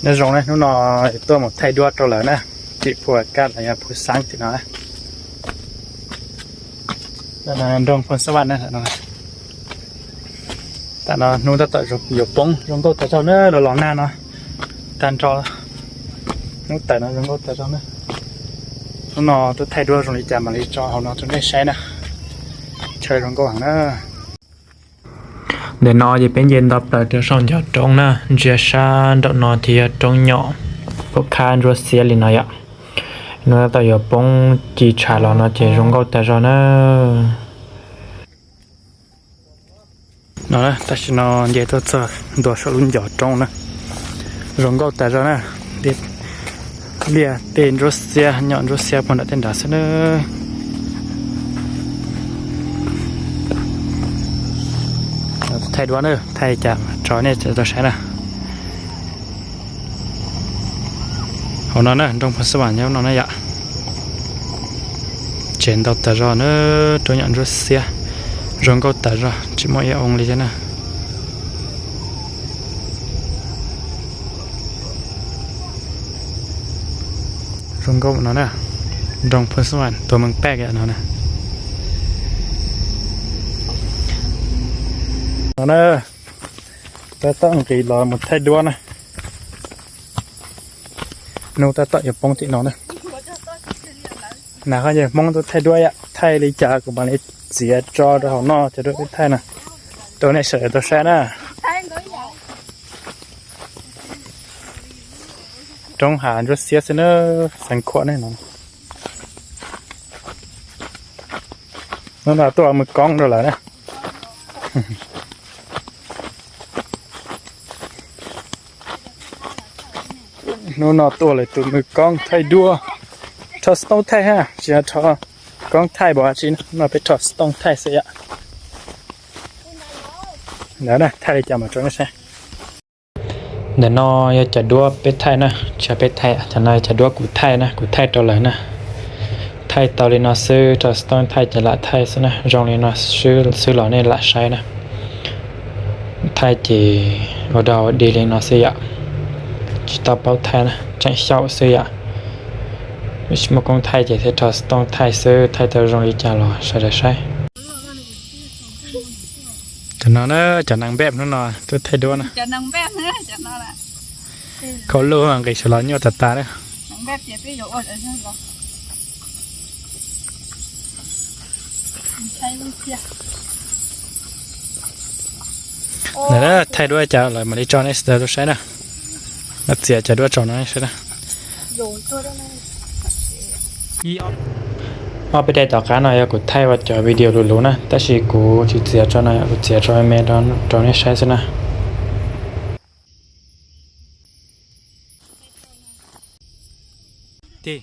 Nyob zoo na, hnub no tuaj mus thaij duab rau lawv na, tim Phu Kaj los yog Phu Xaab tim no. Nroog Phoos Xab Vaj na. Tam no hnub tab tom yuav poob, zoo nkauj tas zog na, los los nag no tag nrho. Hnub tawm no zoo nkauj tas zog na. Hnub no tuaj thaij duab zoo li cas mam li tso hauv no rau nej saib na. Chaw zoo nkauj heev na. Ntawm no ces peb nce nto plaws rau saum ncov roob na, ntsia sab nraum no ces yog roob nyom, pom khab ntsuab xiab li no yom. Hnub tab tom yuav poob ci tshav los no ces zoo nkauj tas zog na. No, tam sim no nce tuaj txog ntua saum lub ncov roob na, zoo nkauj tas zog na. Liaj tej ntsuab xiab, nyom ntsuab xiab puag nram tej nrad xwb na. Thaij duab na, thaij cas tso nej tau saib na. Hauv no na, nroog Phoos Xab Vaj nyob no na yom. Tsev ntau tas zog na, roob nyom ntsuab xiab, zoo nkauj tas zog, tsis muaj ib oo li thiab na. Zoo nkauj no na, nroog Phoos Xab Vaj tuaj meej paj no na. No na, tab tom nqis los mus thaij duab na. Hnub tab tom yuav poob tim no na. Nas qhov yawg Hmoob tuaj thaij duab yom, thaij li cas kuv mam li txiav tso rau hauv no cov duab peb thaij na, rau nej sawv daws tau saib na. Roob hav ntsuab xiab xwb na, xeev khuam ne no. Hnub no tuaj mus koob rau lawm na. Hnub no tuaj lawm tus mus koob thaij duab, rho xov tooj thaij ha, tsis yog rho koob thaij npaum dab tsi, no peb rho xov tooj thaij xwb yom. Ntawd na, thaij li cas mam rau nej saib. Ntawm no yog cov duab peb thaij na, tsis yog peb thaij, cov no yog cov duab kuv thaij na, kuv thaij rau lawv na. Thaij tau li no xwb, rho xov tooj thaij ces lam thaij xwb na, zoo li no xwb los nej lam saib na. Thaij ces ua dog ua dig li no xwb yom, tsis tau paub thaij na, tseem xyaum xwb yom. Tsis muaj koob thaij ces thiaj rho xov tooj thaij xwb, thaij tau zoo li cas los sawv daws saib. Cov no na, cov neeg npej hnub no tuaj thaij duab na. Khau luj nqis sawv los nyuaj tas tas na. Ntawm thaij duab cas lawm mam li tso nej sawv daws tau saib na. No txiav cov duab tso no saib na. Ob peb daim tom qab no yog kuv thaij ua cov video luv luv na, tab sis kuv tsis txiav tso no, yog kuv txiav tso me me rau nej saib xwb na. Tig.